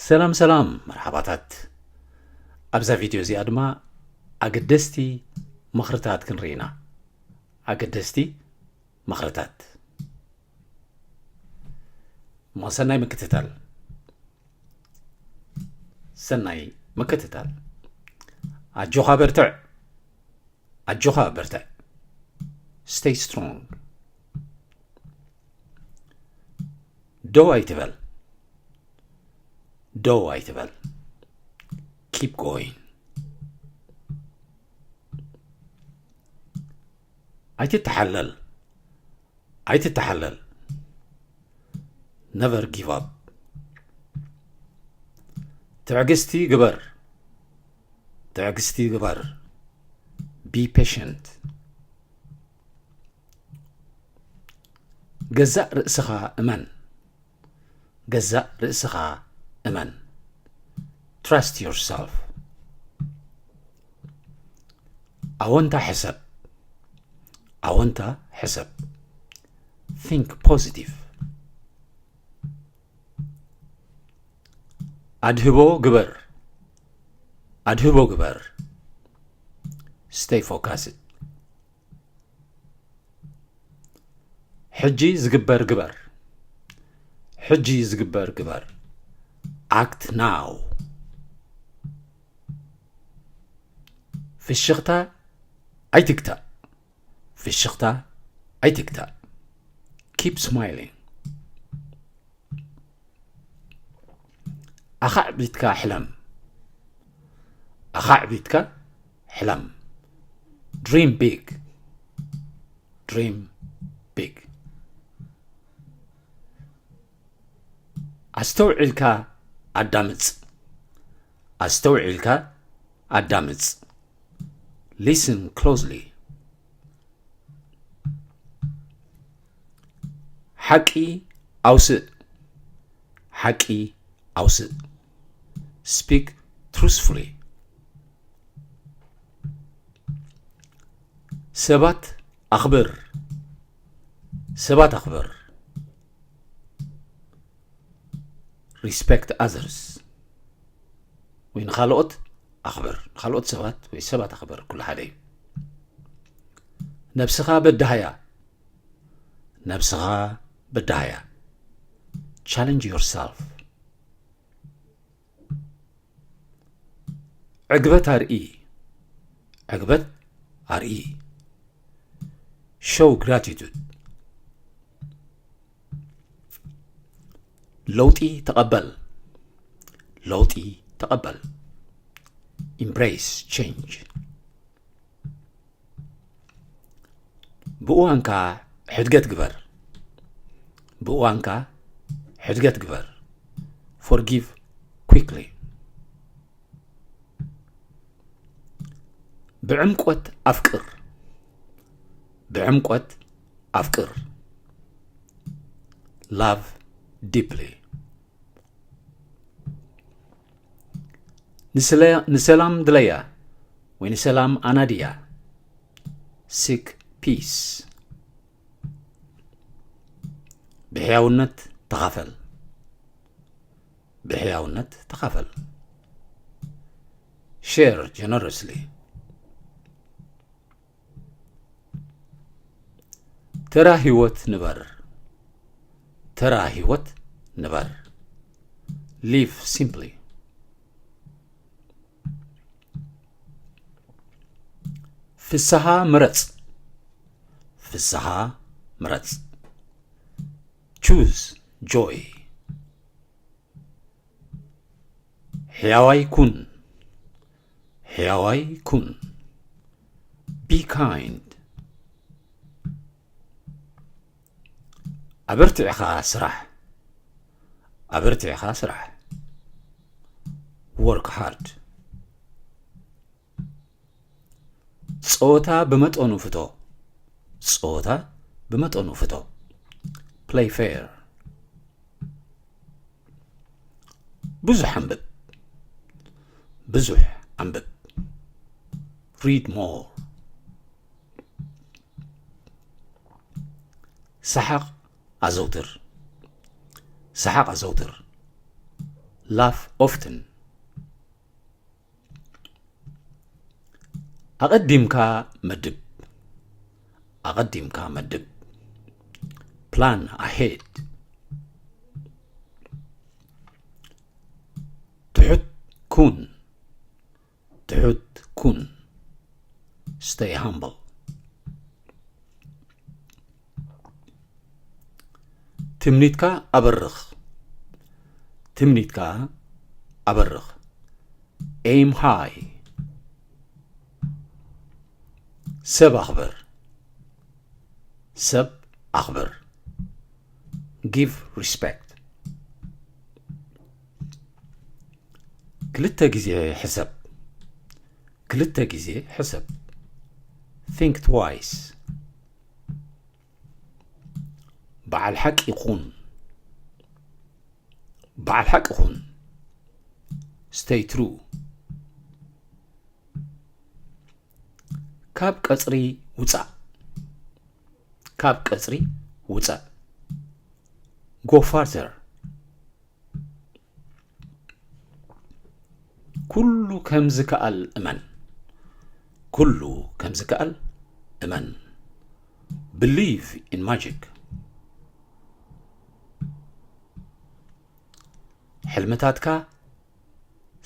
ሰላም ሰላም፣ መርሓባታት። ኣብዛ ቪድዮ እዚኣ ድማ ኣገደስቲ ምኽርታት ክንርኢ ኢና። ኣገደስቲ ምኽርታት። እሞ ሰናይ ምክትታል። ሰናይ ምክትታል። ኣጆኻ በርትዕ። ኣጆኻ በርትዕ። Stay strong. ደው ኣይትበል። ደው ኣይትበል። Keep going. ኣይትተሓለል። ኣይትተሓለል። Never give up. ትዕግስቲ ግበር። ትዕግስቲ ግበር። Be patient. ገዛእ ርእስኻ እመን። ገዛእ ርእስኻ እመን። Trust yourself. ኣወንታ ሕሰብ። ኣወንታ ሕሰብ። Think positive. ኣድህቦ ግበር። ኣድህቦ ግበር። Stay focused. ሕጂ ዝግበር ግበር። ሕጂ ዝግበር ግበር። Act now. ፍሽኽታ ኣይትግታእ። ፍሽኽታ ኣይትግታእ። Keep smiling. ኣኻዕቢትካ ሕለም። ኣኻዕቢትካ ሕለም። Dream big. Dream big. ኣስተውዒልካ ኣዳምጽ። ኣስተውዒልካ ኣዳምጽ። Listen closely. ሓቂ ኣውስእ። ሓቂ ኣውስእ። Speak truthfully. ሰባት ኣኽብር። ሰባት ኣኽብር። Respect others. ወይ ንኻልኦት ኣኽብር። ንኻልኦት ሰባት ወይ ሰባት ኣኽብር። ኩሉ ሓደ እዩ። ነብስኻ በዳህያ። ነብስኻ በዳህያ። Challenge yourself. ዕግበት ኣርኢ። ዕግበት ኣርኢ። Show gratitude. ለውጢ ተቐበል። ለውጢ ተቐበል። Embrace change. ብእዋንካ ሕድገት ግበር። ብእዋንካ ሕድገት ግበር። Forgive quickly. ብዕምቆት ኣፍቅር። ብዕምቆት ኣፍቅር። Love deeply. ንስለ-፣ ንሰላም ድለያ ወይ ንሰላም ኣናድያ። Seek peace. ብሕያውነት ተኻፈል። ብሕያውነት ተኻፈል። Share generously. ተራ ህይወት ንበር። ተራ ህይወት ንበር። Live simply. ፍስሃ ምረጽ። ፍስሃ ምረጽ። Choose joy. ሕያዋይ ኩን። ሕያዋይ ኩን። Be kind. ኣበርቲዕኻ ስራሕ። ኣበርቲዕኻ ስራሕ። Work hard. ጸወታ ብመጠኑ ፍቶ። ጸወታ ብመጠኑ ፍቶ። Play fair. ብዙሕ ኣንብብ። ብዙሕ ኣንብብ። Read more. ሰሓቕ ኣዘውትር። ሰሓቕ ኣዘውትር። Laugh often. ኣቐዲምካ መድብ። ኣቐዲምካ መድብ። Plan ahead. ትሑት ኩን። ትሑት ኩን። Stay humble. ትምኒትካ ኣበርኽ። ትምኒትካ ኣበርኽ። Aim high. ሰብ ኣኽብር። ሰብ ኣኽብር። Give respect. ክልተ ግዜ ሕሰብ። ክልተ ግዜ ሕሰብ። Think twice. በዓል ሓቂ ኩን። በዓል ሓቂ ኩን። Stay true. ካብ ቀጽሪ ውጻእ። ካብ ቀጽሪ ውጻእ። Go further. ኩሉ ከም ዝከኣል እመን። ኩሉ ከም ዝከኣል እመን። Believe in magic. ሕልምታትካ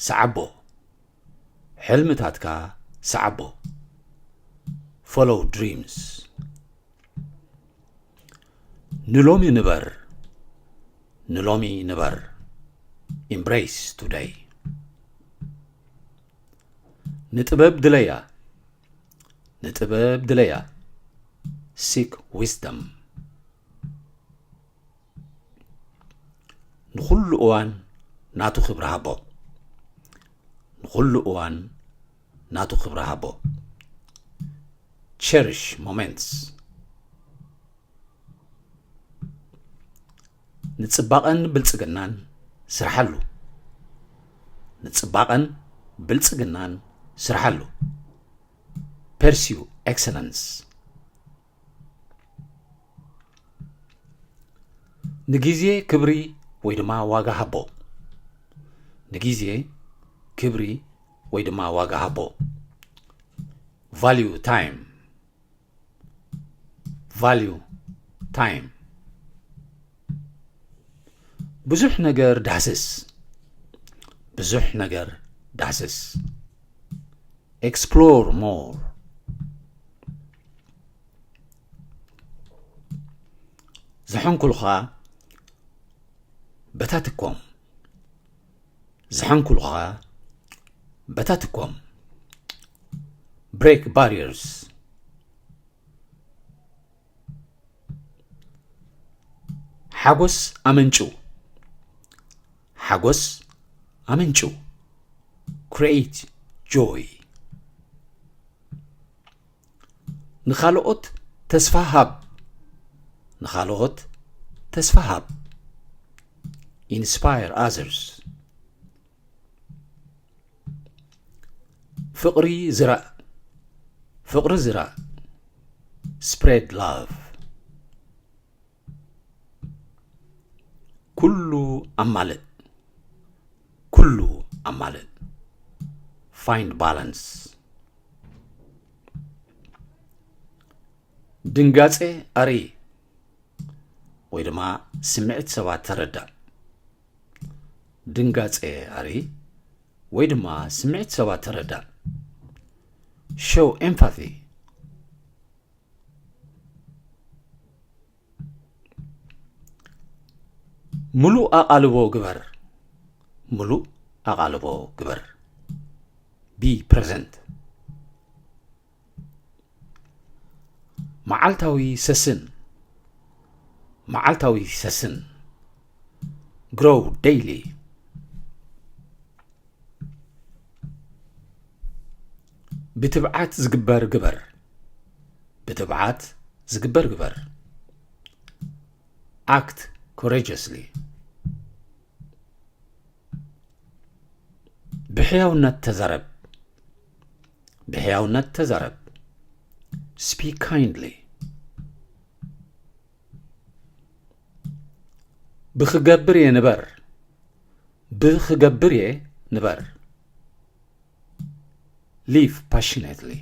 ሰዓቦ። ሕልምታትካ ሰዓቦ። Follow dreams. ንሎሚ ንበር። ንሎሚ ንበር። Embrace today. ንጥበብ ድለያ። ንጥበብ ድለያ። Seek wisdom. ንኹሉ እዋን ናቱ ክብሪ ሃቦ። ንኹሉ እዋን ናቱ ክብሪ ሃቦ። Cherish moments. ንጽባቐን ብልጽግናን ስርሓሉ። ንጽባቐን ብልጽግናን ስርሓሉ። Pursue excellence. ንግዜ ክብሪ ወይ ድማ ዋጋ ሃቦ። ንግዜ ክብሪ ወይ ድማ ዋጋ ሃቦ። Value time. Value time. ብዙሕ ነገር ዳህስስ። ብዙሕ ነገር ዳህስስ። Explore more. ዝሐንኩልኻ በታ ትኮም። ዝሐንኩልኻ በታ ትኮም። Break barriers. ሓጎስ ኣመንጭው። ሓጎስ ኣመንጭው። Create joy. ንኻልኦት ተስፋ ሃብ። ንኻልኦት ተስፋ ሃብ። Inspire others. ፍቕሪ ዝራእ። ፍቕሪ ዝራእ። Spread love. ኩሉ ኣማልእ። ኩሉ ኣማልእ። Find balance. ድንጋጼ ኣርኢ ወይ ድማ ስምዒት ሰባት ተረዳእ። ድንጋጼ ኣርኢ ወይ ድማ ስምዒት ሰባት ተረዳእ። Show empathy. ምሉእ ኣቓልቦ ግበር። ምሉእ ኣቓልቦ ግበር። Be present. መዓልታዊ ሰስን። መዓልታዊ ሰስን። Grow daily. ብትብዓት ዝግበር ግበር። ብትብዓት ዝግበር ግበር። Act courageously. ብሕያውነት ተዛረብ። ብሕያውነት ተዛረብ። Speak kindly. ብኽገብር እየ ንበር። ብኽገብር እየ ንበር። Live passionately.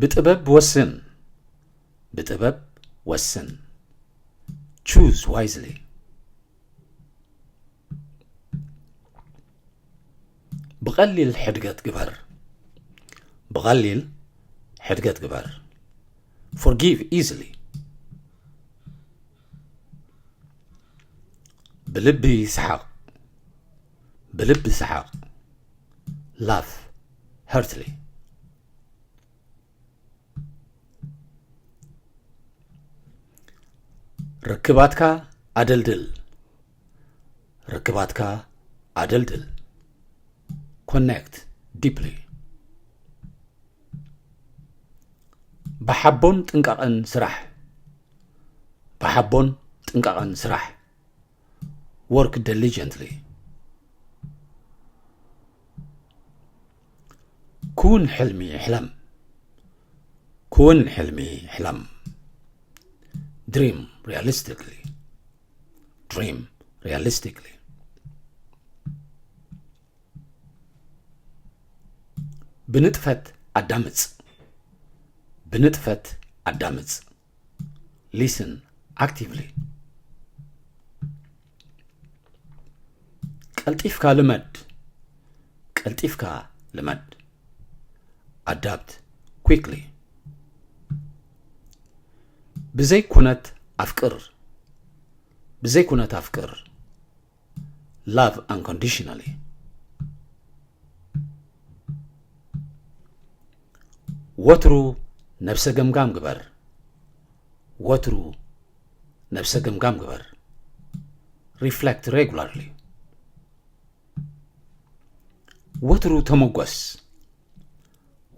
ብጥበብ ወስን። ብጥበብ ወስን። Choose wisely. ብቐሊል ሕድገት ግበር። ብቐሊል ሕድገት ግበር። Forgive easily. ብልቢ ስሓቕ። ብልቢ ስሓቕ። Laugh heartily. ርክባትካ ኣደልድል። ርክባትካ ኣደልድል። Connect deeply. ብሓቦን ጥንቃቐን ስራሕ። ብሓቦን ጥንቃቐን ስራሕ። Work diligently. ክውን ሕልሚ ሕለም። ክውን ሕልሚ ሕለም። Dream realistically. Dream realistically. ብንጥፈት ኣዳምጽ። ብንጥፈት ኣዳምጽ። Listen actively. ቀልጢፍካ ልመድ። ቀልጢፍካ ልመድ። Adapt quickly. ብዘይ ኩነት ኣፍቅር። ብዘይ ኩነት ኣፍቅር። Love unconditionally. ወትሩ ነብሰ ገምጋም ግበር። ወትሩ ነብሰ ገምጋም ግበር። Reflect regularly. ወትሩ ተመጎስ።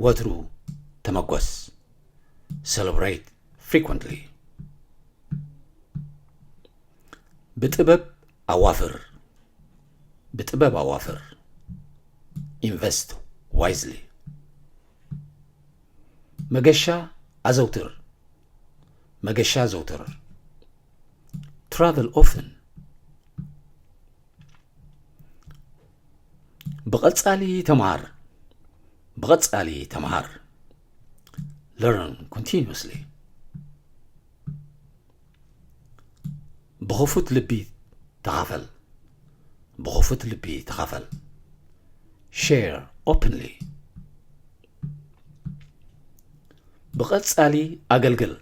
ወትሩ ተመጎስ። Celebrate frequently. ብጥበብ ኣዋፍር። ብጥበብ ኣዋፍር። Invest wisely. መገሻ ኣዘውትር። መገሻ ኣዘውትር። Travel often. ብቐጻሊ ተምሃር። ብቐጻሊ ተምሃር። Learn continuously. ብኽፉት ልቢ ተኻፈል። ብኽፉት ልቢ ተኻፈል። Share openly. ብቐጻሊ ኣገልግል።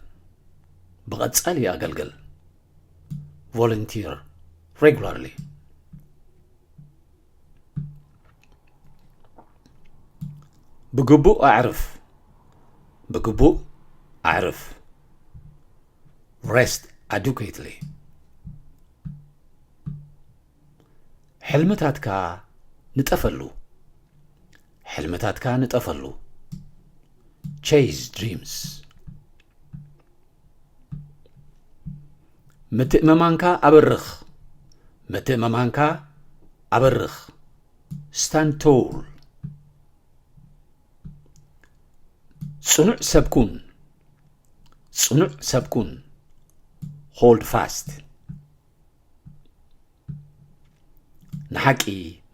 ብቐጻሊ ኣገልግል። Volunteer regularly. ብግቡእ ኣዕርፍ። ብግቡእ ኣዕርፍ። Rest adequately. ሕልምታትካ ንጠፈሉ። ሕልምታትካ ንጠፈሉ። Chase dreams. ምትእምማንካ ኣበርኽ። ምትእምማንካ ኣበርኽ። Stand tall. ጽኑዕ ሰብ ኩን። ጽኑዕ ሰብ ኩን። Hold fast. ንሓቂ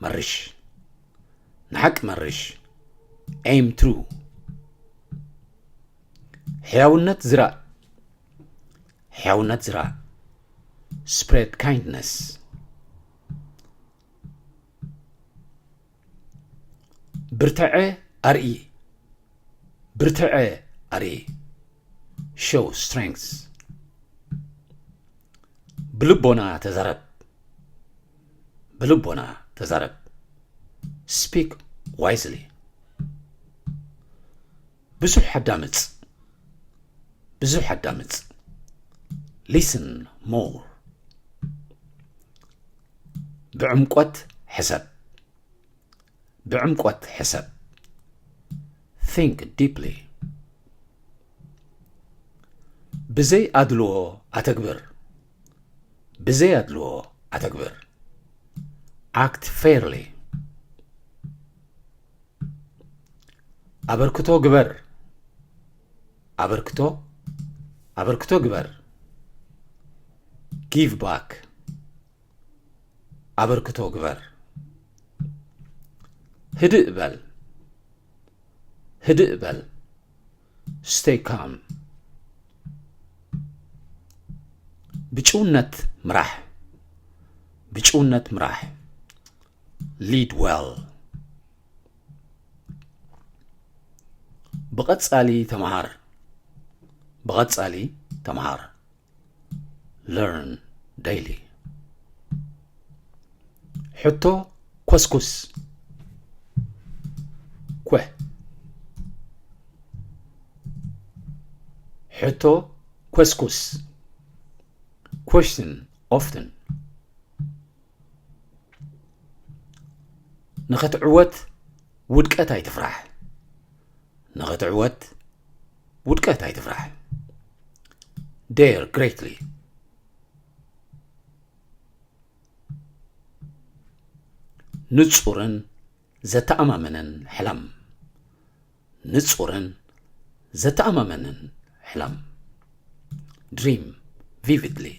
መርሽ። ንሓቂ መርሽ። Aim true. ሕያውነት ዝራእ። ሕያውነት ዝራእ። Spread kindness. ብርትዐ ኣርኢ። ብርትዐ ኣርኢ። Show strength. ብልቦና ተዛረብ። ብልቦና ተዛረብ። Speak wisely. ብዙሕ ኣዳምጽ። ብዙሕ ኣዳምጽ። Listen more. ብዕምቆት ሕሰብ። ብዕምቆት ሕሰብ። Think deeply. ብዘይ ኣድልዎ ኣተግብር። ብዘይ ኣድልዎ ኣተግብር። Act fairly. ኣበርክቶ ግበር። ኣበርክቶ፣ ኣበርክቶ ግበር። give back፣ ኣበርክቶ ግበር። ህድእ በል፣ ህድእ በል። Stay calm። ብጭውነት ምራሕ፣ ብጭውነት ምራሕ። Lead well። ብቐጻሊ ተምሃር፣ ብቐጻሊ ተምሃር። Learn daily። ሕቶ ኮስኩስ። ኮህ። ሕቶ ኮስኩስ። Question often። ንኽትዕወት ውድቀት ኣይትፍራሕ። ንኽትዕወት ውድቀት ኣይትፍራሕ። Dare greatly። ንጹርን ዘተኣማምንን ሕለም። ንጹርን ዘተኣማምንን ሕለም። Dream vividly።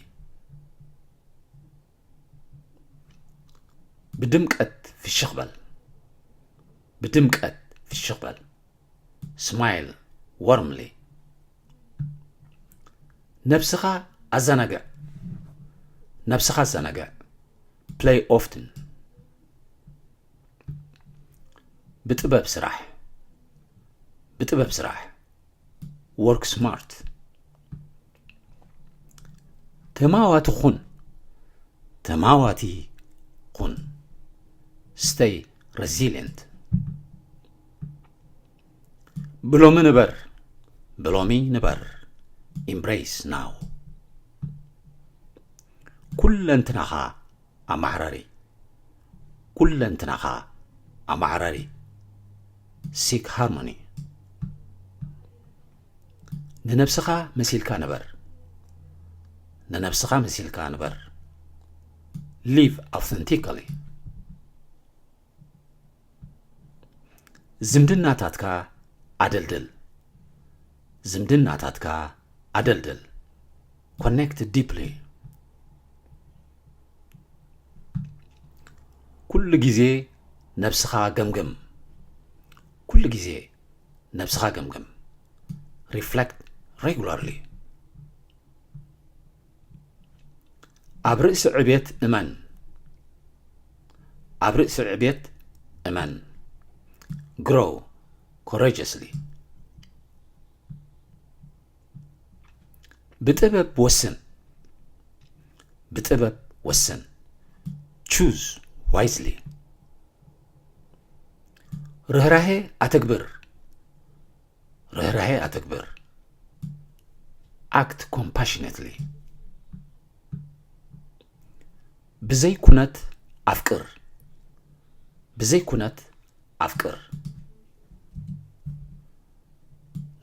ብድምቀት ፍሽኽ በል። ብድምቀት ፍሽኽ በል። Smile warmly። ነብስኻ ኣዘናግዕ። ነብስኻ ኣዘናግዕ። Play often። ብጥበብ ስራሕ። ብጥበብ ስራሕ። Work smart። ተማዋቲ ኩን። ተማዋቲ ኩን። Stay resilient። ብሎሚ ንበር። ብሎሚ ንበር። Embrace now። ኩለንትናኻ ኣማዕራሪ። ኩለንትናኻ ኣማዕራሪ። Seek harmony። ንነብስኻ መሲልካ ንበር። ንነብስኻ መሲልካ ንበር። Live authentically። ዝምድናታትካ ኣደልድል። ዝምድናታትካ ኣደልድል። Connect deeply። ኩሉ ግዜ ነብስኻ ገምግም። ኩሉ ግዜ ነብስኻ ገምግም። Reflect regularly። ኣብ ርእሲ ዕቤት እመን። ኣብ ርእሲ ዕቤት እመን። Grow courageously። ብጥበብ ወስን። ብጥበብ ወስን። Choose wisely። ርህራሄ ኣተግብር። ርህራሄ ኣተግብር። Act compassionately። ብዘይ ኩነት ኣፍቅር። ብዘይ ኩነት ኣፍቅር።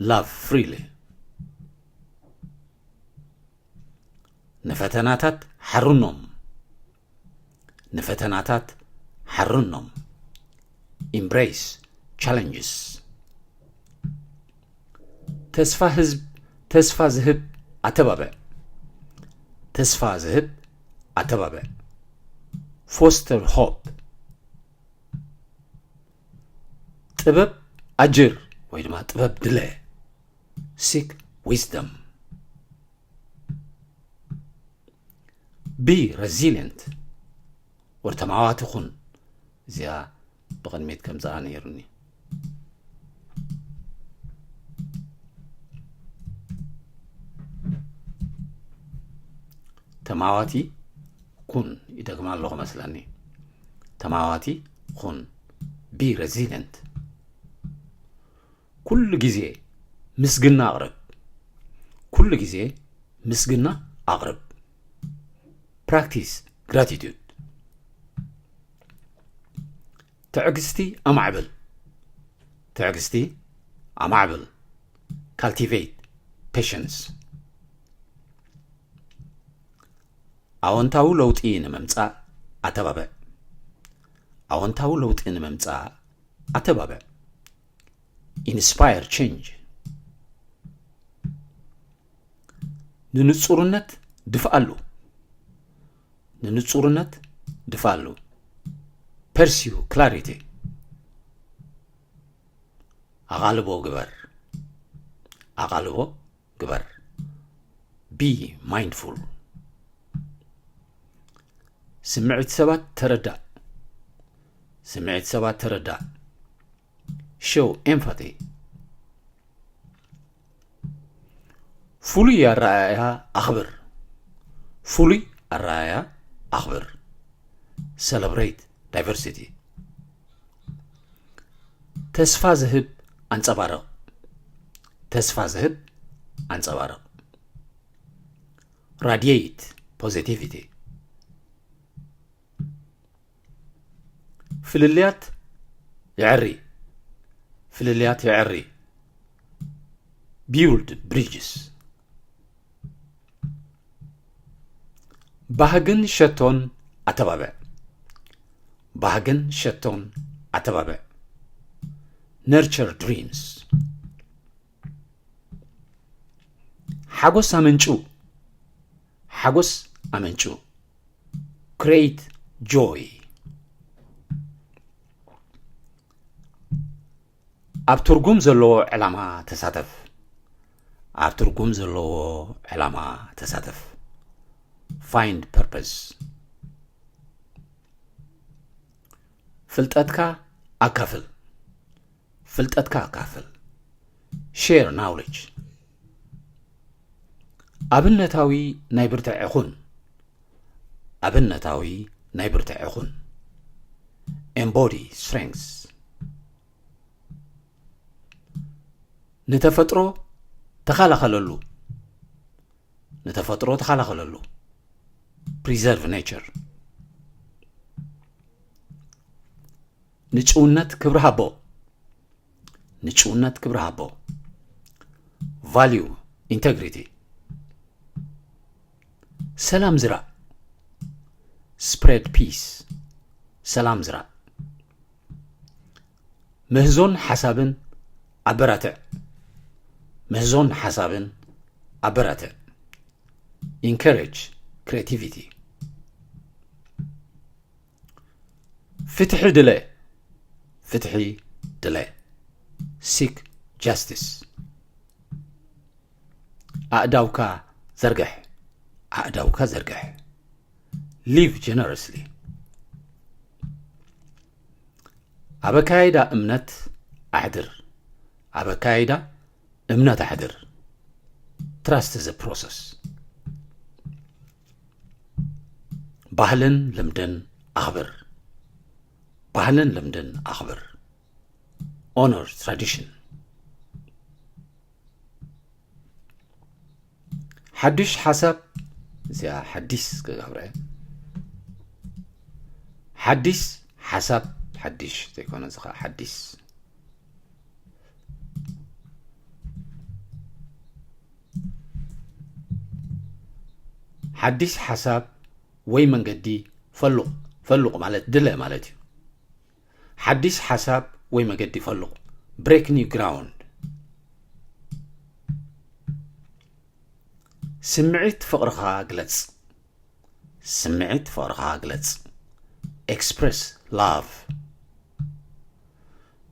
Love freely። ንፈተናታት ሓርኖም። ንፈተናታት ሓርኖም። Embrace challenges። ተስፋ ህዝብ፣ ተስፋ ዝህብ ኣተባብዕ። ተስፋ ዝህብ ኣተባብዕ። Foster hope። ጥበብ ኣጅር ወይ ድማ ጥበብ ድለ። Seek wisdom። Be resilient። ወር ተማዋቲ ኩን። እዚኣ ብቕድሚት ከምጽኣ ነይሩኒ። ተማዋቲ ኩን። ይደግማ ኣለኹ መስለኒ። ተማዋቲ ኩን። Be resilient። ኩሉ ግዜ ምስግና ኣቕርብ። ኩሉ ግዜ ምስግና ኣቕርብ። Practice gratitude። ትዕግስቲ ኣማዕብል። ትዕግስቲ ኣማዕብል። Cultivate patience። ኣወንታዊ ለውጢ ንምምጻእ ኣተባብዕ። ኣወንታዊ ለውጢ ንምምጻእ ኣተባብዕ። Inspire change። ንንጹርነት ድፍኣሉ። ንንጹርነት ድፋሉ። Pursue clarity። ኣቓልቦ ግበር። ኣቓልቦ ግበር። Be mindful። ስምዒት ሰባት ተረዳእ። ስምዒት ሰባት ተረዳእ። Show empathy። ፍሉይ ኣረኣእያ ኣኽብር። ፍሉይ ኣረኣእያ ኣኽብር። Celebrate diversity። ተስፋ ዝህብ ኣንጸባርቕ። ተስፋ ዝህብ ኣንጸባርቕ። Radiate positivity። ፍልልያት የዐሪ። ፍልልያት የዐሪ። Build bridges። ባህግን ሸቶን ኣተባብዕ። ባህግን ሸቶን ኣተባብዕ። Nurture dreams። ሓጎስ ኣመንጩ። ሓጎስ ኣመንጩ። Create joy። ኣብ ትርጉም ዘለዎ ዕላማ ተሳተፍ። ኣብ ትርጉም ዘለዎ ዕላማ ተሳተፍ። Find purpose። ፍልጠትካ ኣካፍል። ፍልጠትካ ኣካፍል። Share knowledge። ኣብነታዊ ናይ ብርትዐ ኩን። ኣብነታዊ ናይ ብርትዐ ኩን። Embody strengths። ንተፈጥሮ ተኸላኸለሉ። ንተፈጥሮ ተኸላኸለሉ። Preserve nature። ንጭውነት ክብሪ ሃቦ። ንጭውነት ክብሪ ሃቦ። Value integrity። ሰላም ዝራእ። Spread peace። ሰላም ዝራእ። ምህዞን ሓሳብን ኣበራትዕ። ምህዞን ሓሳብን ኣበራትዕ። Encourage creativity። ፍትሒ ድለ። ፍትሒ ድለ። Seek justice። ኣእዳውካ ዘርግሕ። ኣእዳውካ ዘርግሕ። Live generously። ኣብ ኣካይዳ እምነት ኣሕድር። ኣብ ኣካይዳ እምነት ኣሕድር። Trust the process። ባህልን ልምድን ኣኽብር። ባህልን ልምድን ኣኽብር። Honor tradition። ሓዱሽ ሓሳብ፣ እዚኣ ሓዲስ ክገብረ። ሓዲስ ሓሳብ፣ ሓዲሽ ዘይኮነ፣ እዚ ኸዓ ሓዲስ። ሓዲስ ሓሳብ ወይ መንገዲ ፈልቕ። ፈልቕ ማለት ድለ ማለት እዩ። ሓዲስ ሓሳብ ወይ መገዲ ፈልቕ። Break new ground። ስምዒት ፍቕርኻ ግለጽ። ስምዒት ፍቕርኻ ግለጽ። Express love።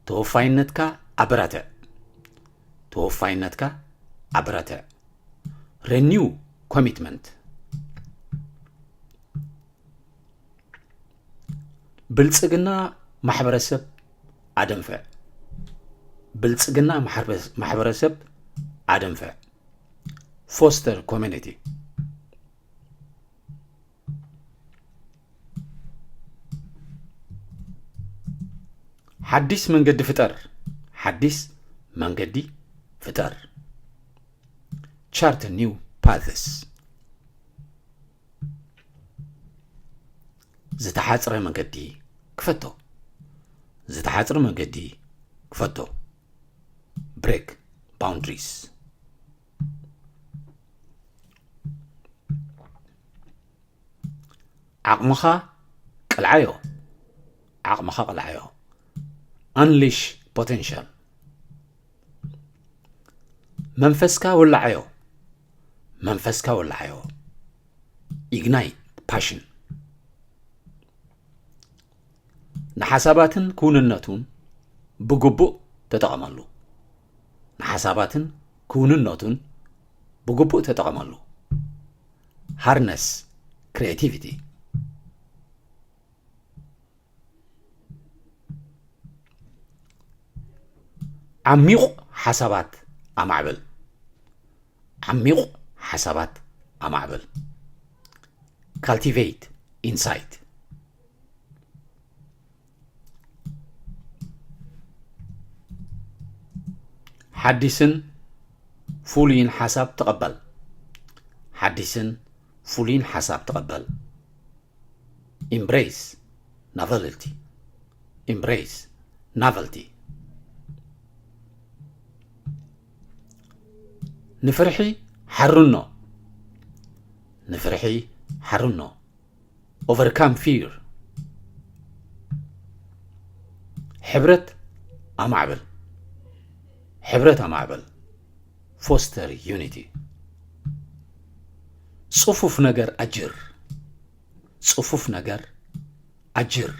ተወፋይነትካ ኣበራትዕ። ተወፋይነትካ ኣበራትዕ። Renew commitment። ብልጽግና ማሕበረሰብ ኣደንፍዕ። ብልጽግና ማሕበረሰብ ኣደንፍዕ። Foster community። ሓዲስ መንገዲ ፍጠር። ሓዲስ መንገዲ ፍጠር። Chart new paths። ዝተሓጽረ መንገዲ ክፈቶ። ዝተሓጽረ መንገዲ ክፈቶ። Break boundaries። ዓቕምኻ ቅልዓዮ። ዓቕምኻ ቅልዓዮ። Unleash potential። መንፈስካ ወላዓዮ። መንፈስካ ወላዓዮ። Ignite passion። ንሓሳባትን ክውንነቱን ብግቡእ ተጠቐመሉ። ንሓሳባትን ክውንነቱን ብግቡእ ተጠቐመሉ። Harness creativity። ዓሚቕ ሓሳባት ኣማዕብል። ዓሚቕ ሓሳባት ኣማዕብል። Cultivate insight። ሓዲስን ፍሉይን ሓሳብ ተቐበል። ሓዲስን ፍሉይን ሓሳብ ተቐበል። Embrace novelty. Embrace novelty። ንፍርሒ ሓርኖ። ንፍርሒ ሓርኖ። Overcome fear. ሕብረት ኣማዕብል። ሕብረት ኣማዕብል። Foster unity። ጽፉፍ ነገር ኣጅር። ጽፉፍ ነገር ኣጅር።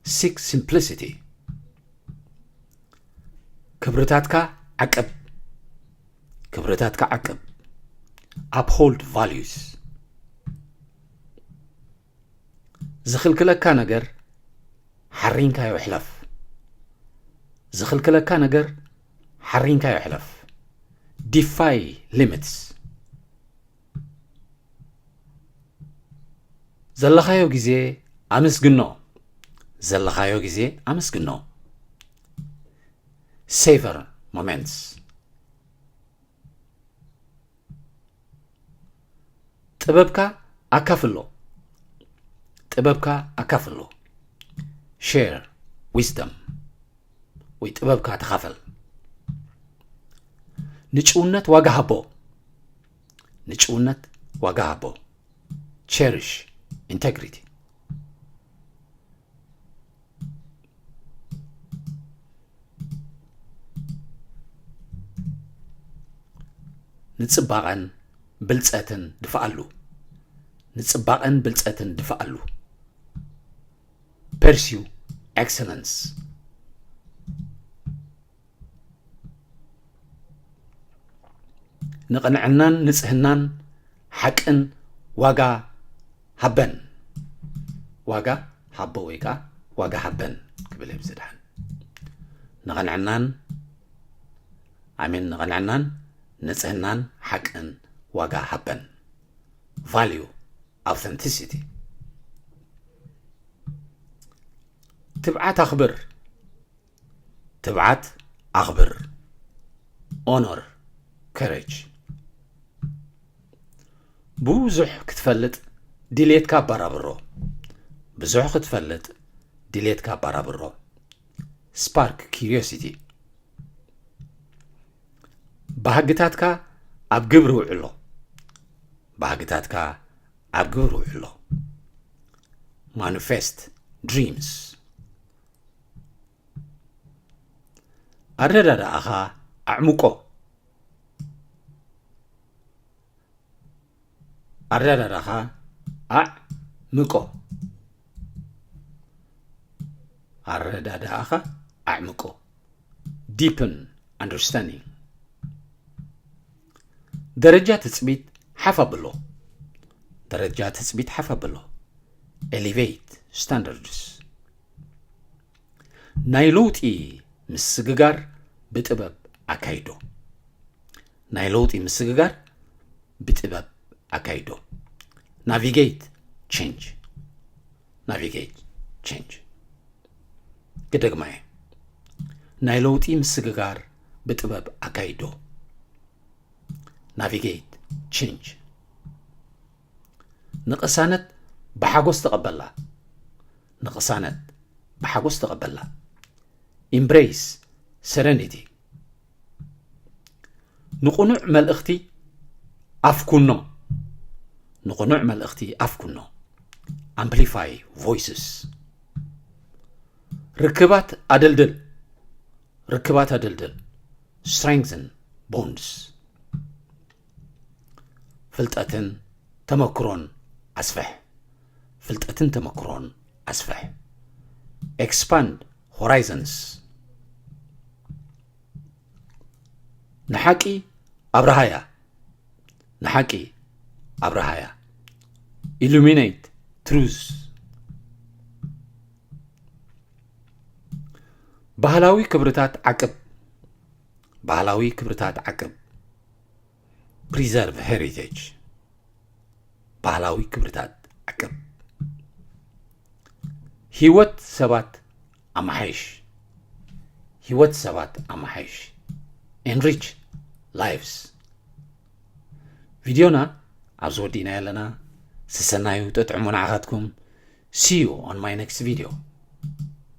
Seek simplicity. ክብርታትካ ዓቅብ። ክብርታትካ ዓቅብ። Uphold values። ዝኽልክለካ ነገር ሓሪንካዮ ሕለፍ። ዝኽልክለካ ነገር ሓሪንካዮ ሕለፍ። Defy limits። ዘለኻዮ ግዜ ኣመስግኖ። ዘለኻዮ ግዜ ኣመስግኖ። Savor moments። ጥበብካ ኣካፍሎ። ጥበብካ ኣካፍሎ። Share wisdom። ወይ ጥበብካ ተኻፈል። ንጭውነት ዋጋ ሃቦ። ንጭውነት ዋጋ ሃቦ። Cherish integrity። ንጽባቐን ብልጸትን ድፍኣሉ። ንጽባቐን ብልጸትን ድፍኣሉ። Pursue excellence። ንቕንዕናን ንጽህናን ሓቅን ዋጋ ሃበን። ዋጋ ሃቦ ወይ ከኣ ዋጋ ሃበን ክብል እየ ዝድሓን። ንቕንዕናን፣ ኣሜን፣ ንቕንዕናን ንጽህናን ሓቅን ዋጋ ሃበን። Value authenticity። ትብዓት ኣኽብር። ትብዓት ኣኽብር። Honor courage። ብዙሕ ክትፈልጥ ድሌትካ ኣባራብሮ። ብዙሕ ክትፈልጥ ድሌትካ ኣባራብሮ። Spark curiosity። ባህግታትካ ኣብ ግብሪ ውዕሎ። ባህግታትካ ኣብ ግብሪ ውዕሎ። Manifest dreams። ኣረዳድኣኻ ኣዕምቆ። ኣረዳድኣኻ ኣዕምቆ። ኣረዳድኣኻ ኣዕምቆ። Deepen understanding። ደረጃ ትጽቢት ሓፍ ኣብሎ። ደረጃ ትጽቢት ሓፍ ኣብሎ። Elevate standards። ናይ ለውጢ ምስግጋር ብጥበብ ኣካይዶ። ናይ ለውጢ ምስግጋር ብጥበብ ኣካይዶ። Navigate change። Navigate change። ክደግማ እየ። ናይ ለውጢ ምስግጋር ብጥበብ ኣካይዶ። Navigate change። ንቕሳነት ብሓጎስ ተቐበላ። ንቕሳነት ብሓጎስ ተቐበላ። Embrace serenity። ንቕኑዕ መልእኽቲ ኣፍኩኖ። ንቕኑዕ መልእኽቲ ኣፍኩኖ። Amplify voices። ርክባት ኣደልድል። ርክባት ኣደልድል። Strengthen bonds። ፍልጠትን ተመክሮን ኣስፍሕ። ፍልጠትን ተመክሮን ኣስፍሕ። Expand horizons. ንሓቂ ኣብርሃያ። ንሓቂ ኣብርሃያ። Illuminate truth. ባህላዊ ክብርታት ዓቅብ። ባህላዊ ክብርታት ዓቅብ። Preserve heritage. ባህላዊ ክብርታት ዓቅብ። ህይወት ሰባት ኣማሓይሽ። ህይወት ሰባት ኣማሓይሽ። Enrich lives. ቪድዮና ኣብዚ ወዲእና ኣለና። ሰሰናዩ ጥጥዕሙ ንዓኻትኩም። See you on my next video.